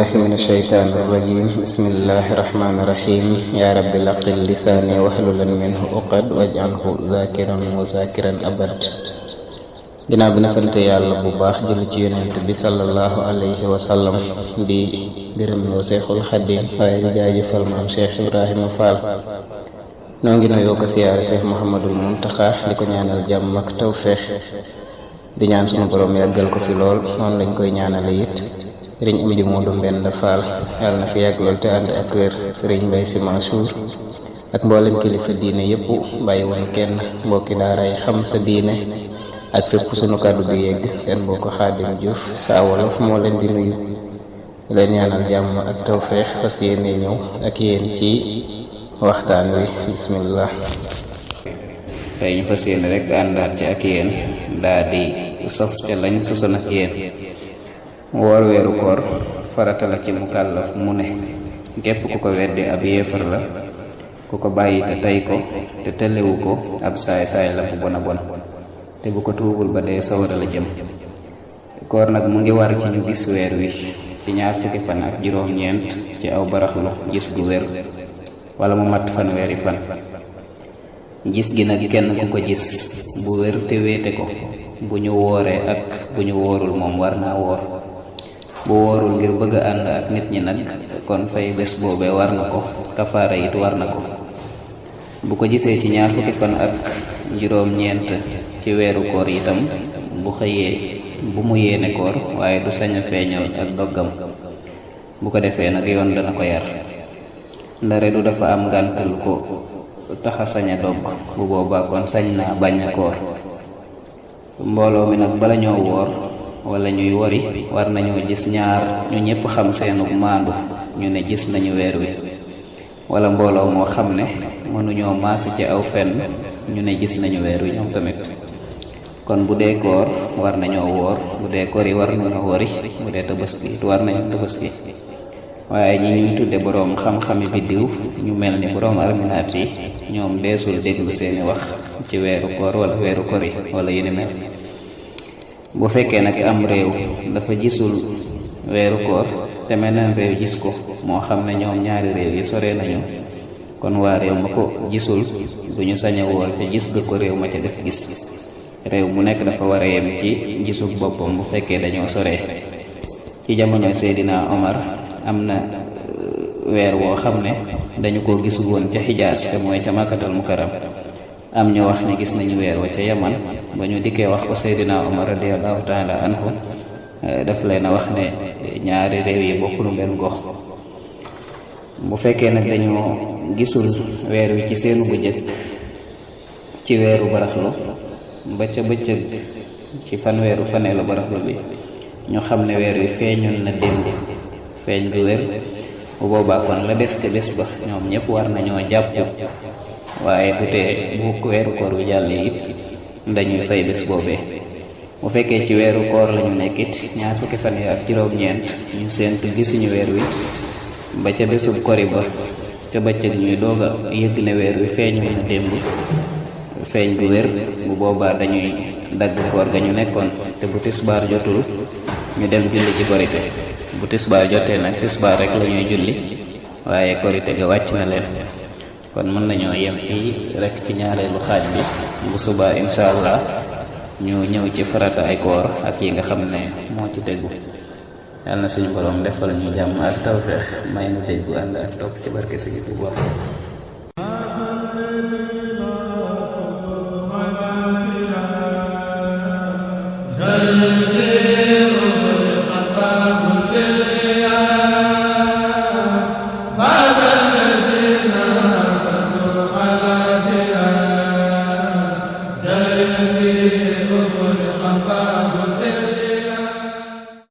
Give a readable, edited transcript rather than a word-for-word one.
billahi min ashaytaani irrajim bismillahi irrahmaani irrahim yaa rabbi laqil lisaani waxlulan minhu uqad waj'alhu zakiran wa zakiran abad. ginnaaw bi na sant yàlla bu baax julli ci yonent bi sallallahu alayhi wa sallam di gërëm loo Seexul Xadiim waaye di jaajëfal maam Cheikh Ibrahima Fall. noo ngi nuyoo ko siyaare Cheikh Mouhamadul Muntaxa di ko ñaanal jàmm ak tawfeex di ñaan sunu borom yàggal ko fi lool noonu lañ koy ñaanale it sëriñ Amdi Moodu Mbend Fall yàlla na fi yàgg lool te ànd ak wér, sëriñ Mbay Si Mansuur ak mboolem kilifa diine yépp bàyyi woon kenn, mbokki daara yi xam sa diine ak fépp sunu kàddu di yegg. seen mbokk Xaadim Juuf Saa Wolof moo leen di nuyu di leen ñaanal jàmm ak tawfeex fas yéene ñëw ak yéen ci waxtaan wi. bismillah. tey ñu fas yéene rek àndaat ci ak yéen daa di sof ca lañ sosoon ak yéen. woor weeru koor farata la ci mukallaf mu ne, képp ku ko weddi ab yéefar la, ku ko bàyyi te tey ko te tëlewu ko ab saay-saay la bu bona bon, te bu ko tuubul ba dee sawara la jëm. koor nag mu ngi war ci ñu gis weer wi ci ñaar fukki fan ak juróom-ñeent ci aw baraxlu gis gu wér, wala mu mat fanweeri fan. gis gi nag kenn ku ko gis bu wér te wéete ko, bu ñu wooree ak bu ñu woorul moom war naa woor. bu woorul ngir bëgg a ànd ak nit ñi nag kon fay bés boobee war na ko, kafaara it war na ko. bu ko gisee ci ñaar fukki fan ak juróom-ñeent ci weeru koor itam bu xëyee bu mu yéene koor, waaye du sañ a feeñal ak doggam. bu ko defee nag yoon dana ko yar, ndare du dafa am ngàntal ko taxa sañ a dogg, bu boobaa kon sañ naa bañ a koor. mbooloo mi nag bala ñoo woor wala ñuy wori war nañoo gis ñaar ñu ñépp xam seenu maandu ñu ne gis nañu weer wi, wala mbooloo moo xam ne mënuñoo maase ci aw fenn ñu ne gis nañu weer wi ñoom tamit. kon bu dee koor war nañoo woor, bu dee kori war nañoo wori, bu dee tabaski war nañoo tabaski. waaye ñi ñuy tudde boroom xam-xami biddiw ñu mel ni boroom arminaat yi, ñoom deesul déglu seeni wax ci weeru koor wala weeru kori wala yu ni mel. bu fekkee nag am réew dafa gisul weeru koor te meneen réew gis ko, moo xam ne ñoom ñaari réew yi sore nañu, kon waa réew ma ko gisul duñu sañ a woor te gis ga ko réew ma ca des gis. réew mu nekk dafa war a yem ci gisug boppam bu fekkee dañoo sore. ci jamono Seydina Omar am na weer woo xam ne dañu ko gisul woon ca Xijaas te mooy ca Makkatal Mukarram. am ñu wax ne gis nañu weer wa ca Yaman. ba ñu dikkee wax ko Seydina Omar radiyallahu taala anhu, daf leen a wax ne ñaari réew yi bokkunu benn gox. bu fekkee nag dañoo gisul weer wi ci seenu bu jëkk ci weeru baraxlu ba ca bëccëg ci fanweeru faneelu baraxlu bi, ñu xam ne weer wi feeñoon na démb feeñ bu wér, bu boobaa kon la des ca bés ba ñoom ñëpp war nañoo jàpp. waaye du tee bu weeru koor bi jàllee it dañuy fay bés boobee. bu fekkee ci weeru koor lañu nekkit ñaar fukki fan yi ak juróom-ñeent ñu séentu gisuñu weer wi ba ca bésub kori ba ca bëccëg ñuy doog a yëg ne weer wi feeñu na démb feeñ bu wér, bu boobaa dañuy dagg koor ga ñu nekkoon, te bu tisbaar jotul ñu dem julli ci korite. bu tisbaar jotee nag tisbaar rek la ñuy julli, waaye korite ga wàcc na leen. kon mën nañoo yem fii rek ci ñaareelu xaaj bi. bu subaa insha allah ñu ñëw ci farata ay koor ak yi nga xam ne moo ci tegu. yàlla na suñu borom defal ñu jàmm ak tawfeex, may nu déggu ànd ak topp ci barke si gisi bu